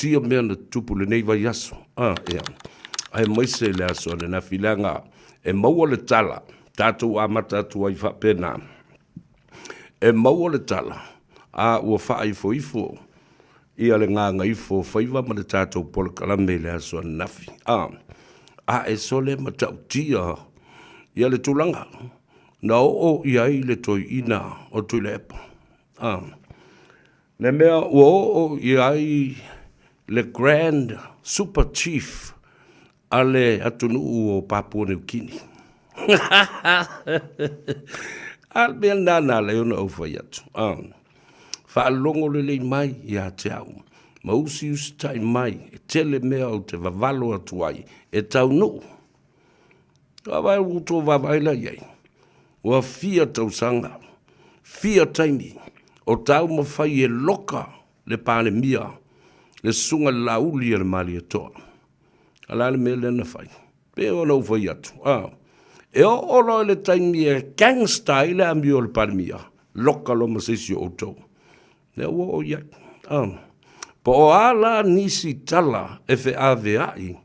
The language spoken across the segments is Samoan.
Tia mea na tutupu i lenei vaiaso, a, ia, aemaise le aso ananafi, leaga e maua le tala, tatou amata atu ai faapena, e maua le tala, a ua faaifoifo ia le gagaifo o faiva ma le tatou polokalame i le aso ananafi, a, a e sole matautia ia le tulaga na oo i ai le toeaina o Tuilaepa, a. Le mea ua oo i ai le Grand Super Chief a le atunuu o Papua Niu Kini. A le mea lena na ala ai ona ou fai atu, faalogo lelei mai ia te au ma usiusitai mai, e tele mea ou te vavalo atu ai e taunuu. Vaavaai ua outou vaavaai la i ai, ua fia tausaga, fia taimi o taumafai e loka le Palemia, le Susuga i le Laauli a le Malietoa. A o le a le mea lea na fai? Pei ona ou fai atu, a, e oo loa i le taimi e gangster ai le amio a le Palemia, loka loa ma se isi o outou. Lea ua oo i ai. A, po o a la nisi tala e feaveai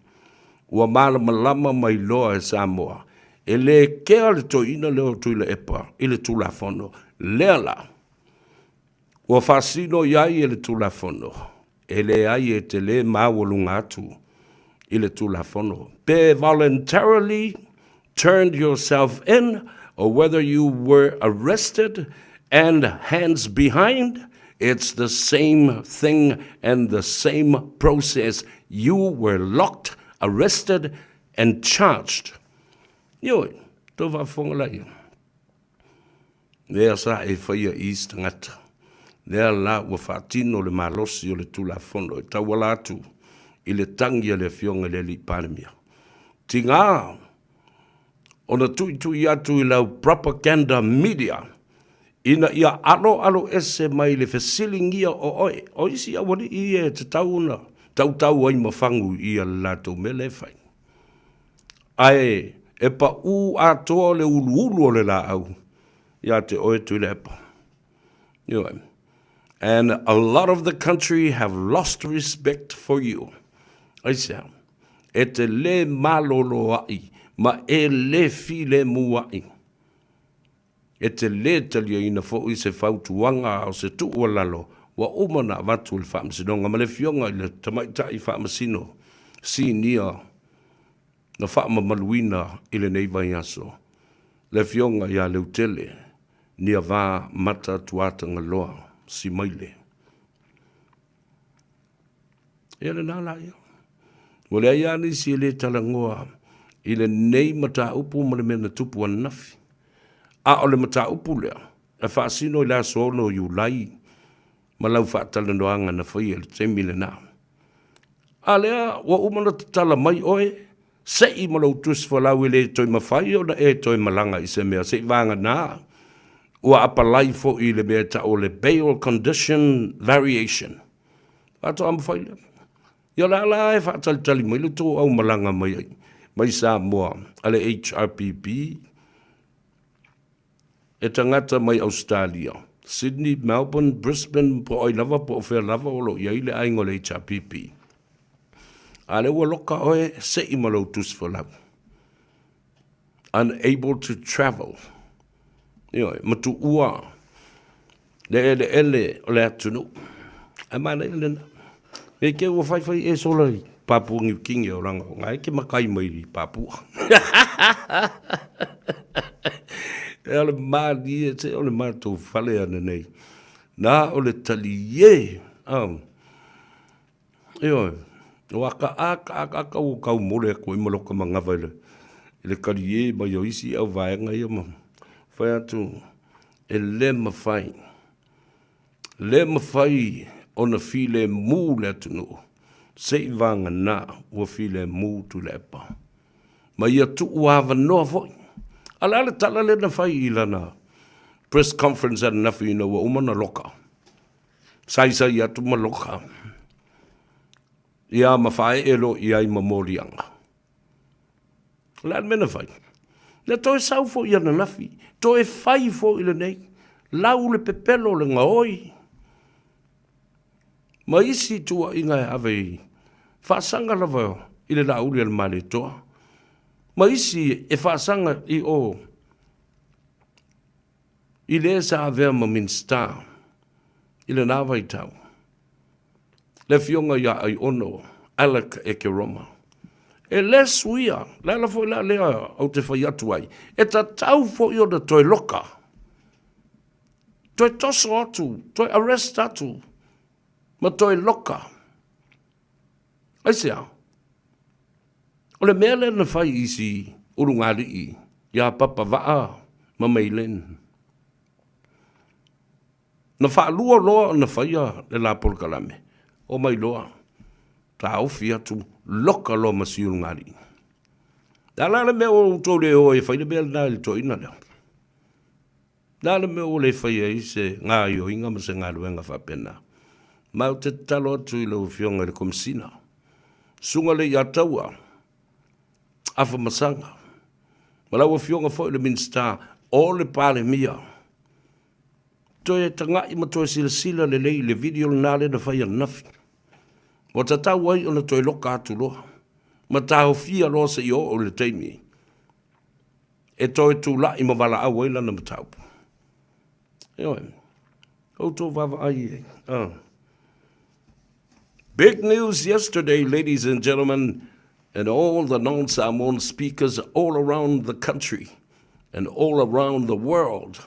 ua malamalama mai loa e Samoa, e le kea le toeaina lea o Tuilaepa i le Tulafono lea la ua faasino i ai e le Tulafono, e leai e te le maualuga atu i le Tulafono, pe voluntarily turned yourself in or whether you were arrested and hands behind, it's the same thing and the same process. You were locked, arrested and charged. Ioe, tau faafofoga la ia. Lea sa e faia i isi tagata. Lea la ua faatino le malosi o le Tulafono e tauala atu i le tagi a le Afioga i le Alii Palemia. Tiga ona tuitui atu i lau propaganda media ina ia aloalo ese mai le fesiligia o oe. O isi aualii ia e tatau ona tautau ai ma fagu ia le latou mea lea e fai. Ae e paʻū atoa le uluulu o le laau iā te oe Tuilaepa. Ioe. And a lot of the country have lost respect for you. Aisea? E te lē maloloaʻi ma e lē filemu aʻi. E te lē taliaina foʻi se fautuaga a o se tuualalo ua uma ona avatu e le Faamasinoga ma le Afioga i le Tamaitai Faamasino Sinia na faamamaluina i lenei vaiaso, le Afioga ia Leutele Niava Mata Tuatagaloa Simaile. Ia lena la ia. Ua leai lava nisi e le talanoa i lenei mataupu ma le mea na tupu ananafi. A o le mataupu lea, e faasino i le aso 6 o Iulai ma lau faatalanoaga na faia i le taimi lena. A lea ua uma ona tatala mai oe, seʻi ma lou tusi folau e le toe mafai ona e toe malaga i se mea seivagana ua apalai foi i le mea e tau o le bail condition variation. Faatoa mafai lea. Ia o le a la e faatalitali mai le tou aumalaga mai ai mai Samoa a le HRPP e tagata mai Ausetalia, Sydney, Melbourne, Brisbane po o ai lava po o fea lava o lo o i ai le aiga o le HRPP. A lea ua loka oe seʻi ma lou tusi folau. Unable to travel. Ioe, ma tuua le eleele o le atunuu. Ae manaia lena. Me ke ua faifai e sola i Papua Niu Kini o langa o ngai ke makai mai i Papua. E o le malie te o le matou fale ana nei. Na o le talie. Oh. Ioe, o aka aka aka aka ua kau mole aku ai ma loka manava i le, i le kaliē mai o isi au vaega ia ma fai atu e le mafai, le mafai ona filemu le atunuu seivagana ua filemu Tuilaepa ma ia tuu avanoa foi. A o le a le tala lea na fai i lana press conference ananafi ina ua uma ona loka? Saisai atu ma loka. Ia ma faaee loa i ai ma moliaga. O le a le mea na fai? Na toe sau foi ananafi, toe fai foi lenei, lau le pepelo le gaoi. Ma isi tuuaiga e ave i faasaga lava i le Laauli a le Malietoa, ma isi e faasaga i o i le sa avea ma Minisita i lena vaitau, le Afioga ia Aiono Alec Ekeroma. E le suia, le ala foi la lea ou te fai atu ai, e tatau foi ona toe loka, toe toso atu, toe arrest atu, ma toe loka. Aisea? O le mea lea na fai i si ulugalii ia Papavaa ma Maylin. Na faalua loa ona faia le la polokalame, omai loa, taofi atu, loka loa ma si ulugalii. Le a la le mea ua outou le o ai e fai le mea lena i le toeaina lea? Le a le mea ua le faia ai se gaoioiga ma se galuega faapena? Ma ou te tatalo atu i lau Afioga i le Komesina, Susuga Leiataua Afamasaga, ma lau Afioga foi i le Minisita o le Palemia, toe tagai ma toe silasila lelei i le video lena lea na fai ananafi. Ua tatau ai ona toe loka atu loa ma taofia loa seia oo i le taimi e toe tulai ma valaau ai lana mataupu. Ioe, outou vaavaai i ai. Big news yesterday, ladies and gentlemen, and all the non-Samoan speakers all around the country and all around the world,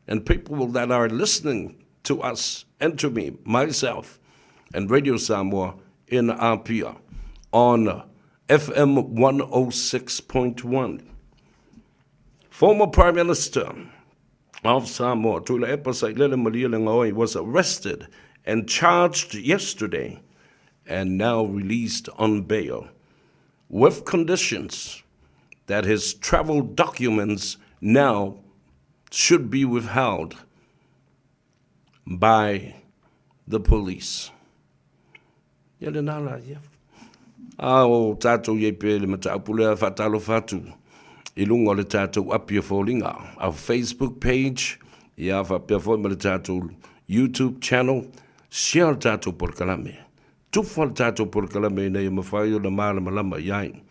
and people that are listening to us and to me, myself, and Radio Samoa in Apia on FM 106.1. Former Prime Minister of Samoa, Tuilaepa Sailele Malielegaoi, was arrested and charged yesterday and now released on bail with conditions that his travel documents now should be withheld by the police. Ia lena la ia. A o tātou i ai pea i le mataupu lea, faatalofa atu i luga o le tātou api o foliga, our Facebook page, ia faapea foi ma le tātou YouTube channel, share le tātou polokalame. Tufa le tātou polokalame ina ia mawhai ona mālamalama i ai.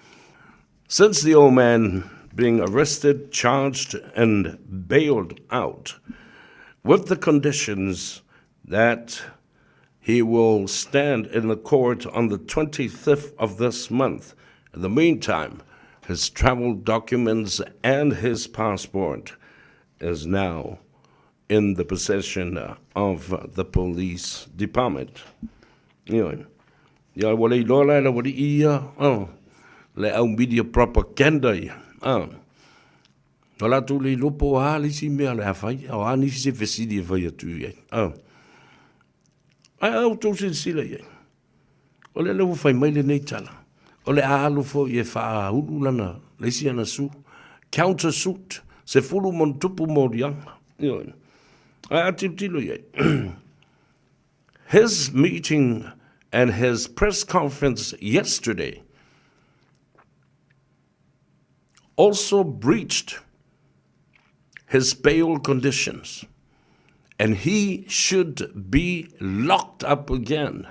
Since the old man being arrested, charged and bailed out with the conditions that he will stand in the court on the 25th of this month. In the meantime, his travel documents and his passport is now in the possession of the police department. Ioe. Ia, ua le iloa la e le aualii ia, oh, le au media propaganda ia. Oh. O latou le iloa po o a le isi mea o le a fai, o a nisi se fesili e fai atu i ai. Oh. Ae a outou silasila i ai. O lea ua fai mai lenei tala, o le a alu foi e faaulu lana, le isi ana su, counter suit, 10+ moliaga. Ioe. Ae a tilotilo i ai. His meeting and his press conference yesterday also breached his bail conditions and he should be locked up again,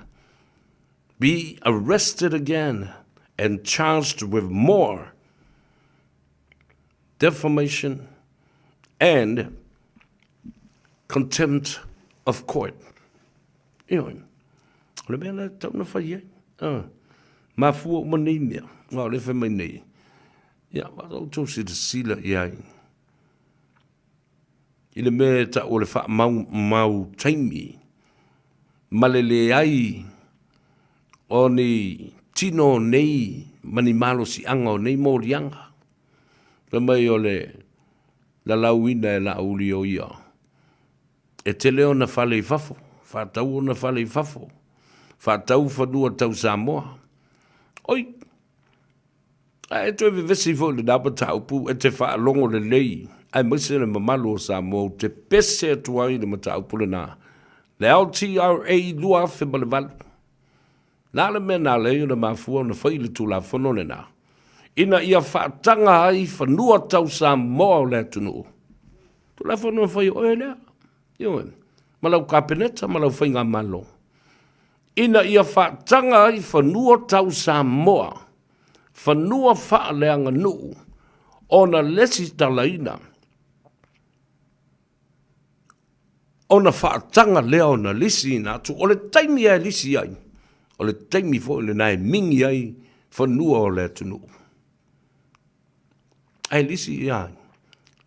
be arrested again, and charged with more defamation and contempt of court. Ioe, o le mea lea e tatau ona fai ai. Mafua uma nei mea, aua o lea e fai mai nei, ia, a outou silasila i ai i le mea e tau o le faamaumau taimi ma le leai o ni tino o nei ma ni malosiaga o nei moliaga. Fai mai o le lalauina e Laauli o ia. E tele ona fale i fafo, faatau ona fale i fafo, faatau fanua tau Samoa. Oi! Ae toe vevesi foi i lena mataupu e te faalogo lelei, aemaise le mamalu o Samoa ou te pese atu ai i le mataupu lena. Le LTRA 2008. Na le mea na ala ai ona mafua ona fai le Tulafono lena, ina ia faataga ai fanua tau Samoa o le atunuu. Tulafono na fai e oe lea, ioe, ma lau Kapeneta ma lau Faigamalo. Ina ia faataga ai fanua tau Samoa, fanua faaleaganuu, ona lesitalaina, ona faataga lea ona lisiina atu. O le taimi lava e lisi ai, o le taimi foi lena e migi ai fanua o le atunuu. Ae lisi ia ai?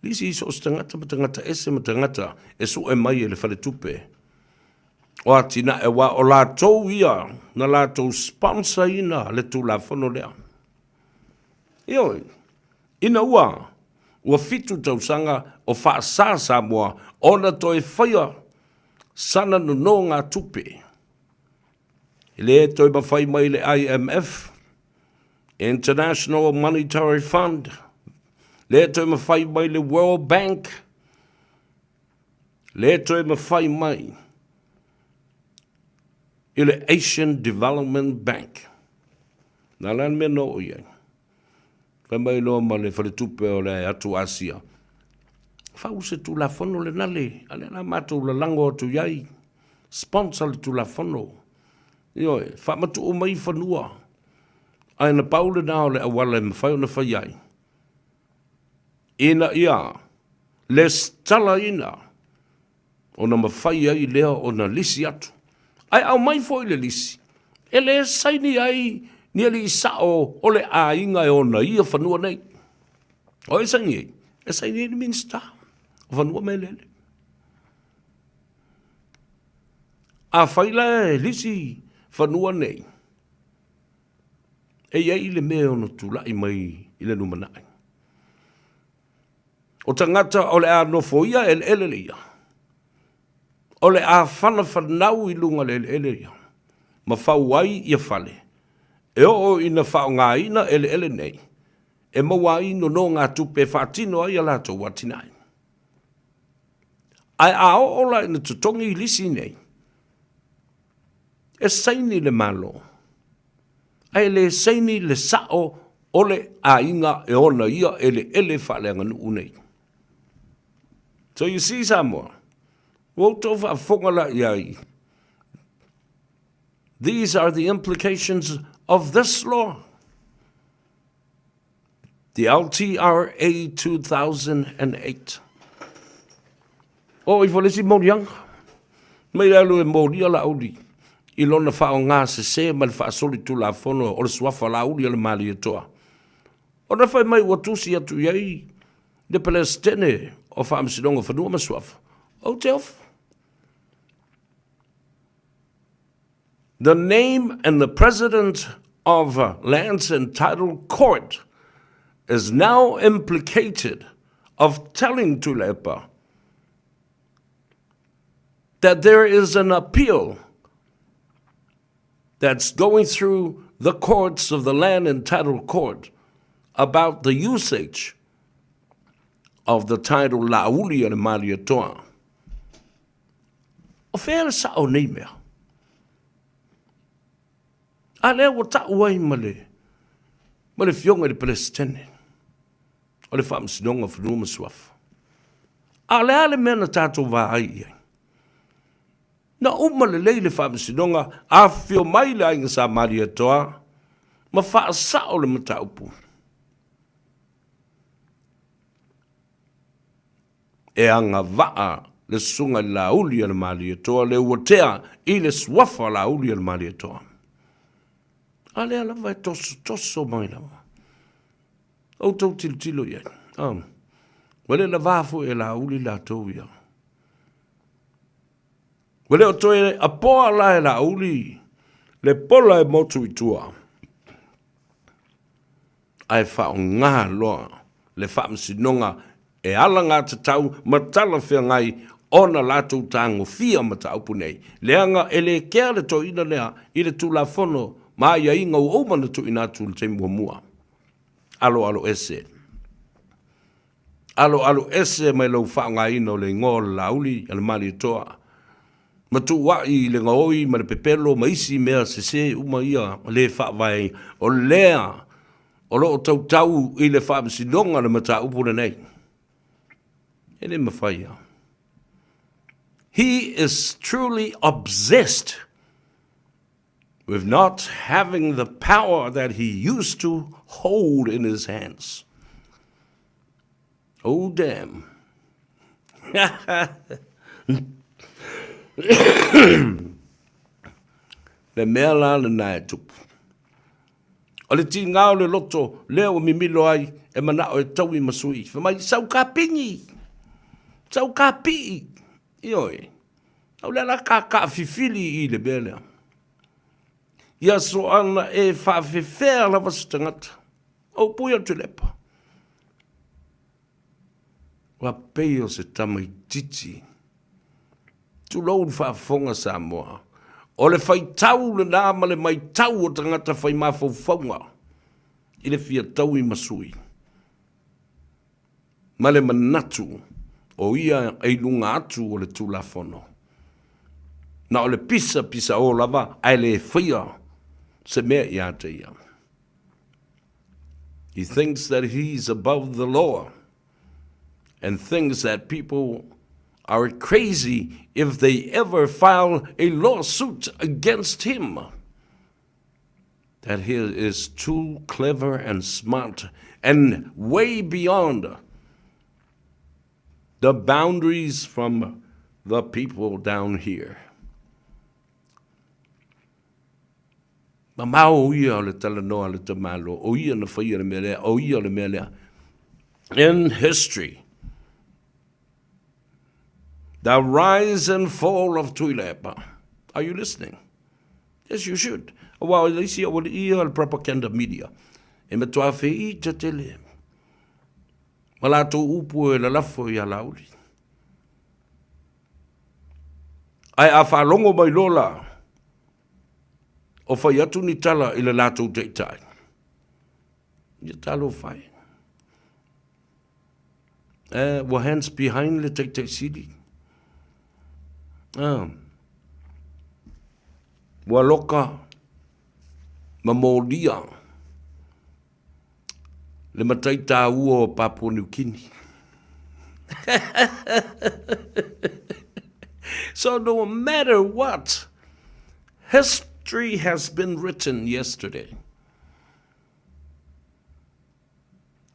Lisi i so o se tagata ma tagata ese ma tagata e sue mai e le faletupe o atinae, aua o latou ia na latou sponsor ina le Tulafono lea. Ioe, ina ua ua 7 tausaga o faasa Samoa ona toe faia sana nonogatupe, e le toe mafai mai le IMF, International Monetary Fund, le toe mafai mai le World Bank, le toe mafai mai i le Asian Development Bank. Na la le mea na oo i ai. Fai mai loa ma le faletupe o le atu Asia, fau se Tulafono lena le, a lea la matou lalago atu i ai, sponsor le Tulafono. Ioe, faamatuu mai fanua. Ae na pau lena o le auala e mafai ona fai ai, ina ia lesitalaina ona mafai ai lea ona lisi atu. Ae aumai foi le lisi, e le saini ai ni alii sao o le aiga e ona ia fanua nei. O ai e saini ai? E saini ai le Minisita o Fanua ma Eleele. Afai la e lisi fanua nei, e i ai le mea e ono tulai mai i le lumanai. O tagata o le a nofoia eleele ia, o le a fanafanau i luga o le eleele ia, ma fau ai ia fale, e oo ina faaaogaina eleele nei, e maua ai nonogatupe e faatino ai a latou atinae. Ae a oo la ina totogi lisi nei, e saini le Malo, ae le saini le sao o le aiga e ona ia eleele faaleaganuu nei. So you see Samoa, ua outou faafofoga la i ai, these are the implications of this law. The LTRA 2008. Oo ifo le isi moliaga. Mai le alu e molia Laauli i lona faaaoga sese ma le faasolitulafono o le suafa Laauli o le Malietoa. Ona fai mai ua tusi atu i ai le Peresetene o Faamasinoga o Fanua ma Suafa. Ou te ofo. The name and the President of Lands and Title Court is now implicated of telling Tuilaepa that there is an appeal that's going through the courts of the Land and Title Court about the usage of the title Laauli o le Malietoa. O fea le sao o nei mea? A lea ua tau ai ma le, ma le fioga i le Peresetene o le Faamasinoga o Fanua ma Suafa. A o le a le mea na tatou vaai i ai? Na uma lelei le Faamasinoga, afifio mai le Aiga Sa Malietoa ma faasao le mataupu. E agavaa le Susuga i le Laauli a le Malietoa le ua tea i le suafa Laauli a le Malietoa. A lea lava e tosotoso mai lava. Outou tilotilo i ai. Oh. Ua le lavā foi e Laauli latou ia. Ua le o toe apoa la e Laauli le pola e motu i tua. Ae faaaoga loa le faamasinoga e alagatatau ma talafeagai ona latou tagofia mataupu nei, leaga e le kea le toeaina lea i le Tulafono ma aiaiga ua uma ona tuuina atu i le taimi muamua. Aloalo ese. Aloalo ese mai lou faaaogaina o le igoa o le Laauli a le Malietoa, ma tuua'i i le gaoi ma le pepelo ma isi mea sese uma ia le faavae o lea o lo o tautau i le faamasinoga le mataupu lenei. E le mafai lava. He is truly obsessed. With not having the power that he used to hold in his hands. Oh, damn. Le mea la lena e tupu. O le tīgā o le loto lea ua mimilo ai e manao e taui ma sui. Fai mai, sau ka pigi! Sau ka pii! Ioe. Au lea la ka kaafifili i le mea lea. Ia soana e faafefea lava se tagata. O pui o Tuilaepa. Ua pei o se tamaitiiti. Tulou le faafofoga Samoa. O le faitau lena ma le maitau o tagata fai mafaufauga i le fia taui ma sui. Ma le manatu o ia e i luga atu o le Tulafono. Na o le pisa pisaō lava ae le faia se mea ia te ia. He thinks that he's above the law and thinks that people are crazy if they ever file a lawsuit against him. That he is too clever and smart and way beyond the boundaries from the people down here. Mamao ia o le talanoa a le tamāloa, o ia na faia le mea lea, o ia le mea lea. In history, the rise and fall of Tuilaepa. Are you listening? Yes, you should. Aua o le isi aualii ia o le propaganda media. E matua feita tele. Ma latou upu e lalafo ia Laauli. Ae a faalogo mai loa la, o fai atu ni tala i le latou taitai, ia talofa e. Eh, ua hands behind le taitai sili. Ah. Ua loka ma molia le matai tāua o Papua New Guinea. So no matter what, history has been written yesterday.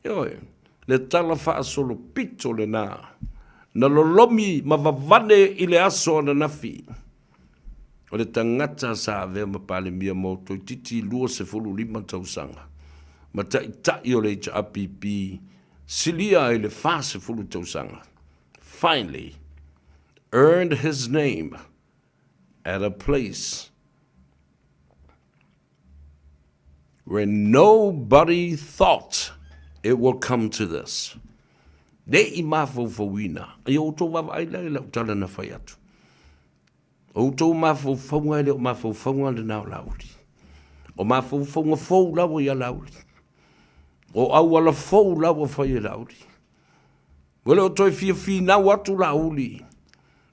Ioe, le tala faasolopito lena, na lolomi ma vavane i le aso ananafi. O le tagata sa avea ma Palemia mo toeitiiti 25 tausaga, ma taitai o le HRPP silia i le 40 tausaga, finally earned his name at a place where nobody thought it would come to this. Le i mafaufauina, ia outou vaavaai la i lau tala na fai atu. O outou mafaufauga e le o mafaufauga lena o Laauli. O mafaufauga fou la ua ia Laauli. O auala fou la ua fai e Laauli. Ua le o toe fia finau atu Laauli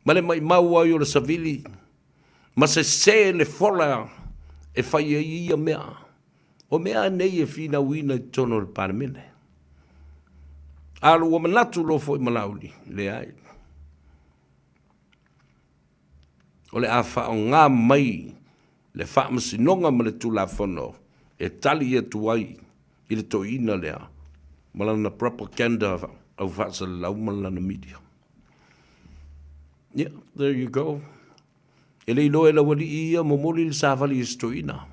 ma le maimau ai o le savili ma sesē le fola e fai ai ia mea. O mea nei e finauina i totonu o le Palemene. A ua manatu loa foi ma Laauli, leai. O le a faaaoga mai le Faamasinoga ma le Tulafono e tali atu ai i le toeaina lea ma lana propaganda au faasalalau ma lana media. Yeah, there you go. E le iloa e lau alii ia momoli le savali i se toeaina.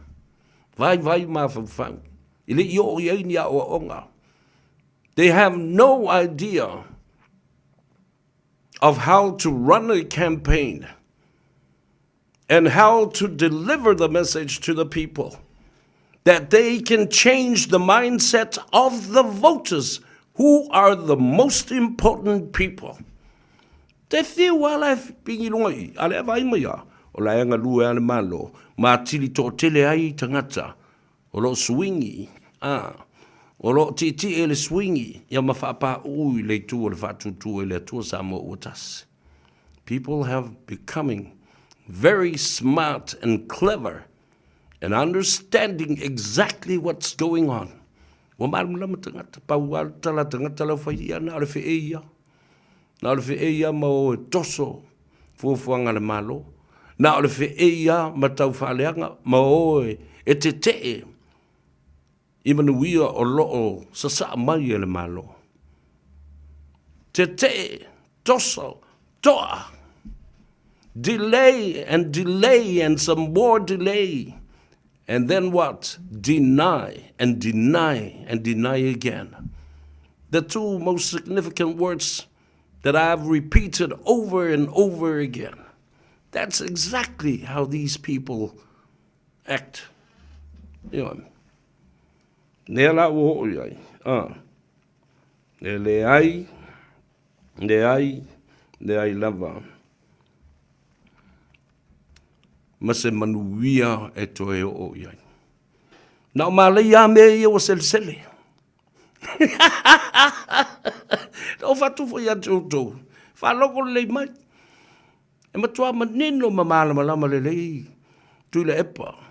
Vaivai mafaufau. E le i oo i ai ni aoaoga. They have no idea of how to run a campaign and how to deliver the message to the people that they can change the mindset of the voters who are the most important people. Te whiu a la e pingi lunga i, a le vai mai a, o la e galue a le malo, ma atili to'atele ai tagata O lo o suingi, ā, o lo o tietie le suingi ia ma faapāʻū i le itu o le faatuatua i le Atua Samoa ua tasi. People have becoming very smart and clever and understanding exactly what's going on. Ua malamalama tagata, pau lava le tala a tagata la ua fai ia, na o le feʻei ia. Na o le feʻei ia ma o e toso fuafuaga a le Malo. Na o le feei lava ma tau faaleaga ma o e tetee i manuia o lo o sasaa mai e le Malo. Tetee, toso, toa. Delay and delay and some more delay. And then what? Deny and deny and deny again. The two most significant words that I've repeated over and over again. That's exactly how these people act. Ioe. Lea la ua oo i ai. Ah. E leai, leai, leai lava. Ma se manuia e toe oo i ai. Na o malaia a mea ia ua selesele. Na o fatu foi ia te outou. Faalogo lelei mai. E matua manino ma malamalama lelei Tuilaepa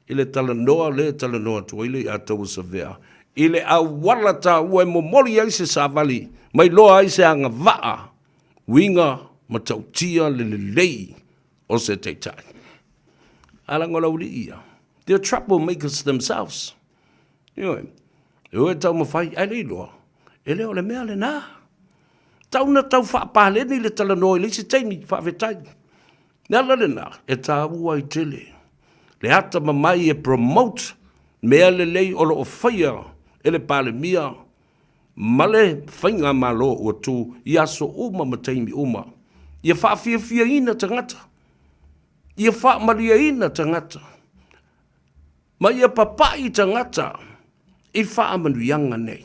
i le talanoa lea e talanoa atu ai le Iatauasavea i le auala taua e momoli ai se savali ma iloa ai se agavaa, uiga matautia le lelei o se taitai. A leaga o le aualii ia, they're troublemakers themselves. Ioe, e o e taumafai, ae le iloa, e le o le mea lena. Tau na tau faapaleni le talanoa i le isi taimi, faafetai. Le ala lena, e taua ai tele le atamamai e promote mea lelei o lo o faia e le Palemia ma le Faigamalo ua tu i aso uma ma taimi uma, ia faafiafiaina tagata, ia faamalieina tagata, ma ia papai tagata i faamanuiaga nei.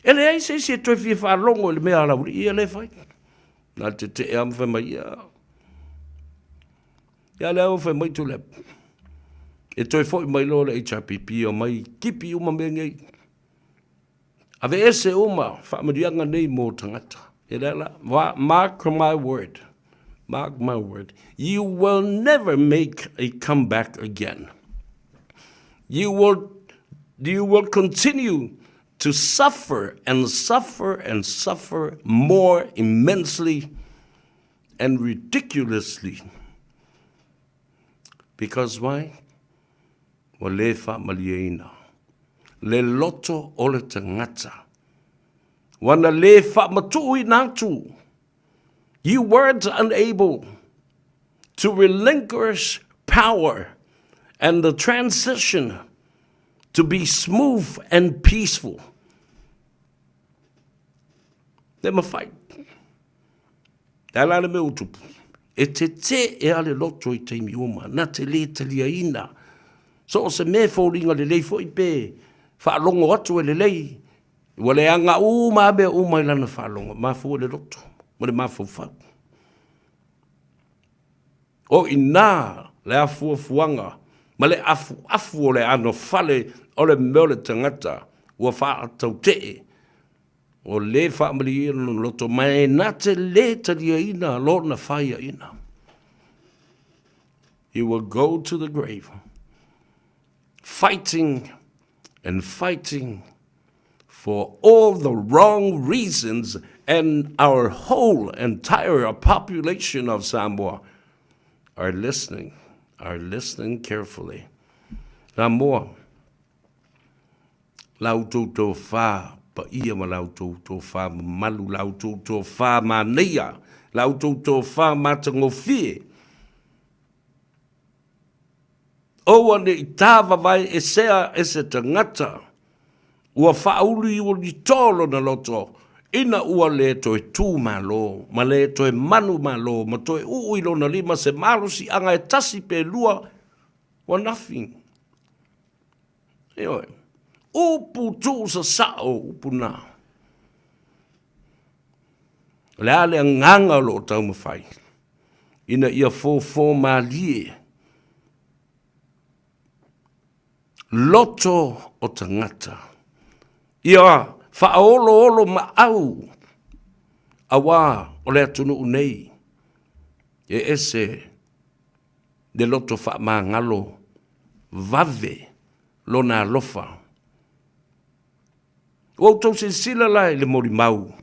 E leai se isi e toe fia faalogo i le mea a Laulii ia lea e fai. Na le tetee lava ma fai mai, ia, ia lea ua fai mai Tuilaepa, e toe foi mai loa le HRPP omai tipi uma mea nei. Aveese uma faamanuiaga nei mo tagata. E lea la, mark my word, mark my word, you will never make a comeback again. You will, you will continue to suffer and suffer and suffer more immensely and ridiculously. Because why? Ua lē faamalieina le loto o le tagata. Ua na lē faamatuuina atu. You weren't unable to relinquish power and the transition to be smooth and peaceful. Le mafai. Le a la le mea ua tupu? E tetē ea le loto i taimi uma, na te lē taliaina. So o se mea e foliga lelei foi pe faalogo atu e lelei, ua leaga uma lava mea uma i lana faalogo, mafua i le loto ma le mafaufau. O i ina le afuafuaga ma le afuafu o le anofale o le mea o le tagata ua faatautee Ua lē faamalieina lona loto, ma e na te lē taliaina lona faiaina. He will go to the grave fighting and fighting for all the wrong reasons and our whole entire population of Samoa are listening, are listening carefully. Samoa, La outou tofa paia ma la outou tofa mamalu, la outou tofa manaia, la outou tofa matagofie. Aua ne i tāvavae esea e se tagata ua faauluiulito lona loto ina ua le toe tū malo ma le toe manu malo ma toe uu i lona lima se malosiaga e tasi pe lua, ua nothing. Ioe. Upu tuusasao upu na. O le a le agaga o lo o taumafai ina ia fofo malie loto o tagata. Ia faaoloolo maau auā o le atunuu nei e ese le loto faamagalo vave lona alofa. Ua outou silasila la i le molimau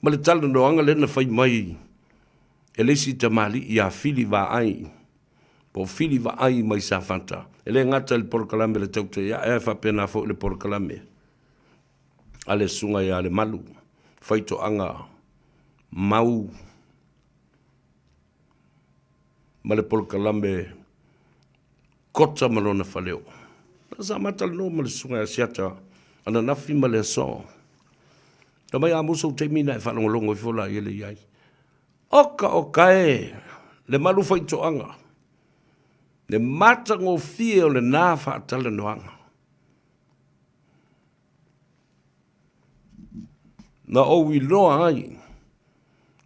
ma le talanoaga lea na fai mai. e le isi tamalii ia Fili Vaai, po o Fili Vaai mai Safata. E le gata i le polokalame a le Tautai Ae ae faapena foi le polokalame a le Susuga ia Lemalu, faitoaga mau ma le polokalame Kota ma lona faleo. Sa ma talanoa ma le Susuga ia Asiata ananafi ma le aso. Fai mai a musu ou taimi na e faalogologo ifo la i ele i ai. Oka oka e, le malu faitoaga, le matagofie o lena faatalanoaga. Na ou iloa ai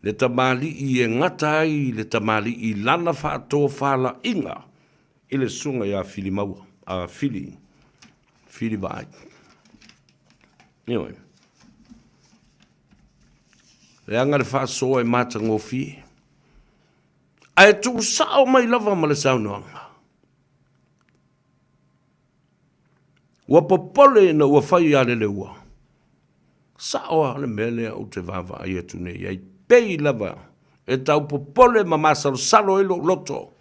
le tamalii e gata ai le tamalii i lana faatofalaiga i le susuga ia Filimaua, a Fili, Fili Vaai. Ioe. Leaga le faasoa e matagofie, ae tuusao mai lava ma le saunoaga. Ua popole ina ua fai ia Leleua. Sao lava le mea lea ou te vaavaai atu nei i ai, pei lava e tau popole ma masalosalo ai lou loto.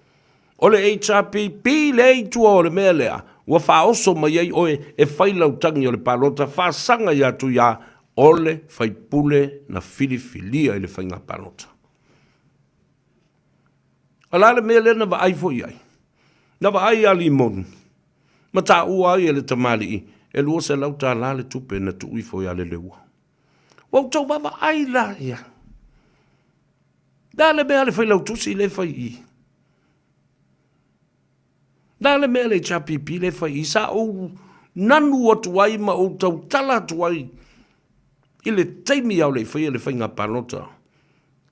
O le HRPP lea i tua o le mea lea, ua faaoso mai ai oe e fai lau tagi o le palota faasaga ia Tuia, o le faipule na filifilia i le faiga palota. O le a le mea lea na vaai foi i ai? Na vaai ia Limoni, ma taua ai e le tamalii e $200 le tupe na tuu ifo ia Leleua. Ua outou vaavaai la ia. Le a le mea a le Failautusi lea e fai i i? Le a le mea a le HRPP lea e fai i i? Sa ou nanu atu ai ma ou tautala atu ai i le taimi a o le i faia le faiga palota.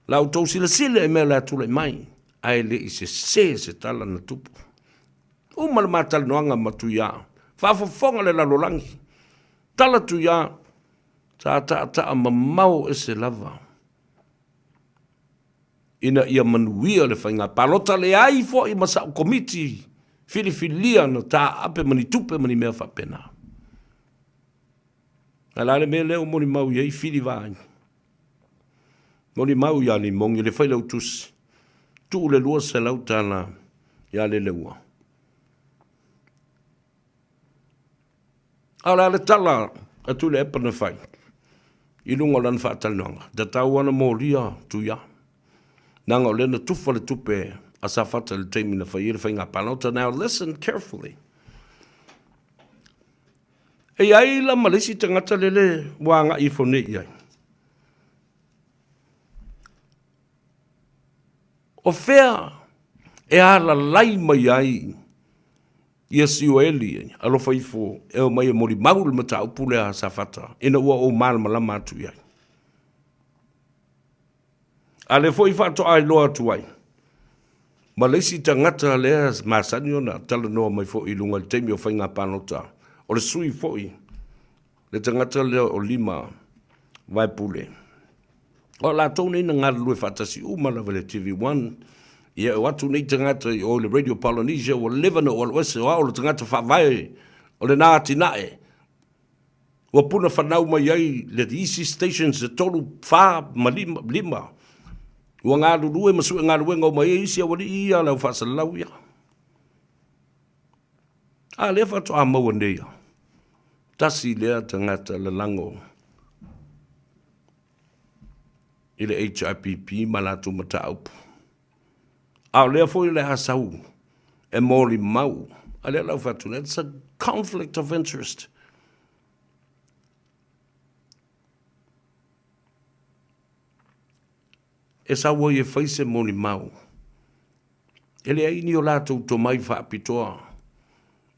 La outou silasila i mea o le a tulai mai, ae le i sese se tala na tupu. Uma le ma talanoaga ma Tuia, faafofoga le lalolagi, tala Tuia, sa taataa mamao ese lava ina ia manuia le faiga palota, leai foi ma sa'u komiti filifilia na taape ma ni tupe ma ni mea faapena. Ae o le a le mea lea ua molimau i ai Fili Vaai? Molimau ia Limogi le Failautusi, tuu le $200 ia Leleua. A o le a le tala a Tuilaepa na fai i luga o lana faatalanoaga? Tatau lava ona molia Tuia, leaga o lea na tufa le tupe a Safata i le taimi na fai ai le faiga palota. Now listen carefully. E i ai la ma le isi tagata lele ua agai ifo nei i ai. O fea e alalai mai ai ia Sioeli alofa ifo e omai e molimau le mataupu lea a Safata ina ua ou malamalama atu i ai. A lea foi faatoa iloa atu ai ma le isi tagata lea masani ona talanoa mai foi i luga i le taimi o faiga palota, o le sui foi le tagata lea o Lima Vaepule. O latou nei na galulue faatasi uma lava i le TV1, ia e o atu nei tagata i o i le Radio Polynesia, ua leva ona ou alu ese, o au o le tagata faavae o lena atinae, Ua puna fanau mai ai le isi stations e tolu, fa ma lima, lima. Ua galulue ma sue galuega uma ai isi aualii ia a le au faasalalau ia. A lea faatoa maua nei ia. Tasi lea tagata lalago i le HRPP ma latou mataupu. A o lea foi o le a sau e molimau, a lea la ua fai atu nei, it's a conflict of interest. E sau ai e fai se molimau. E leai ni o latou tomai faapitoa.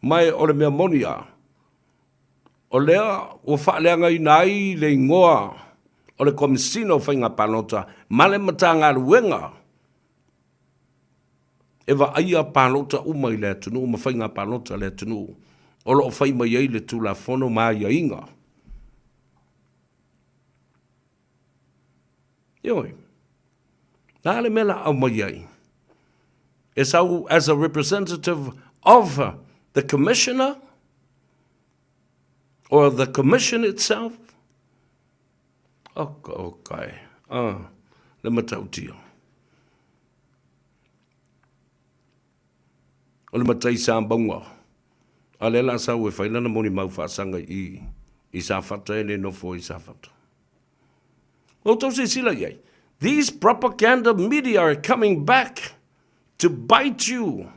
Ma o le mea moni lava, o lea ua faaleagaina ai le igoa o le Komesina o Faiga Palota ma le Matagaluega e vaaia palota uma i le atunuu ma faiga palota a le atunuu o lo o fai mai ai le Tulafono ma aiaiga. Ioe. Le a le mea la aumai ai? E sau as a representative of the commissioner or the commission itself? Oka, oka e. Ah, le matautia. O le matai Samauga, a lea la sau e fai lana molimau faasaga i i Safata e le nofo i Safata. Ua outou silasila i ai? These propaganda media are coming back to bite you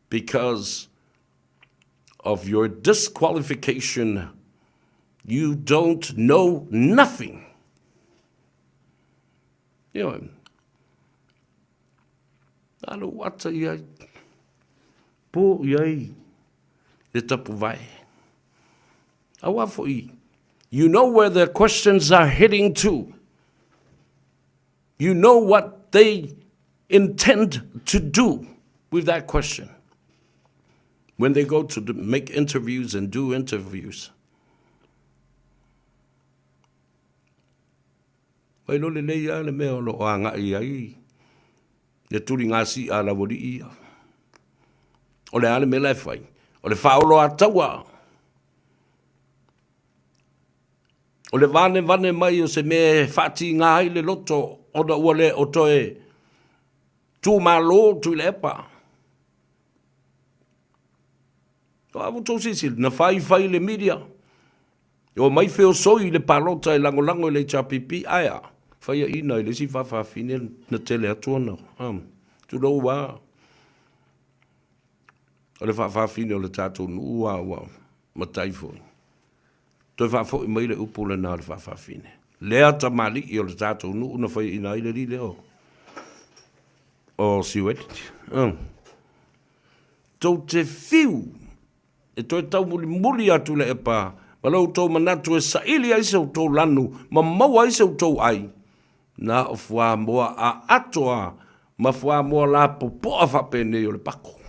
because of your disqualification. You don't know nothing. Ioe. Na lou ata i ai, po i ai le tapuvae. Aua foi, you know where their questions are heading to. You know what they intend to do with that question when they go to make interviews and do interviews. Ua iloa lelei lava le mea o lo o agai ai le tuligasi'a a Laualii ia. O le a le mea la e fai? O le faaoloataua. O le vanevane mai o se mea e faatiga ai le loto ona ua le o toe tumalo Tuilaepa. O a outou silasila, na faifai le media, e omai feosoi i le palota e lagolago i le HRPP, ae a? Faiaina i le isi faafafine na tele atu ona, um, tulou a. O le faafafine o le tatou nuu a ua matai foi. Toe faafoi mai le upu lena o le faafafine. Lea tamalii o le tatou nuu na faiaina ai le alii lea o, o Siueti. Um. Tou te fiu e toe taumulimuli atu i le epa ma lo outou manatu e saili ai se outou lanu ma maua ai se outou ai, na o fuamoa atoa ma fuamoa lapopoa faapenei o le pako.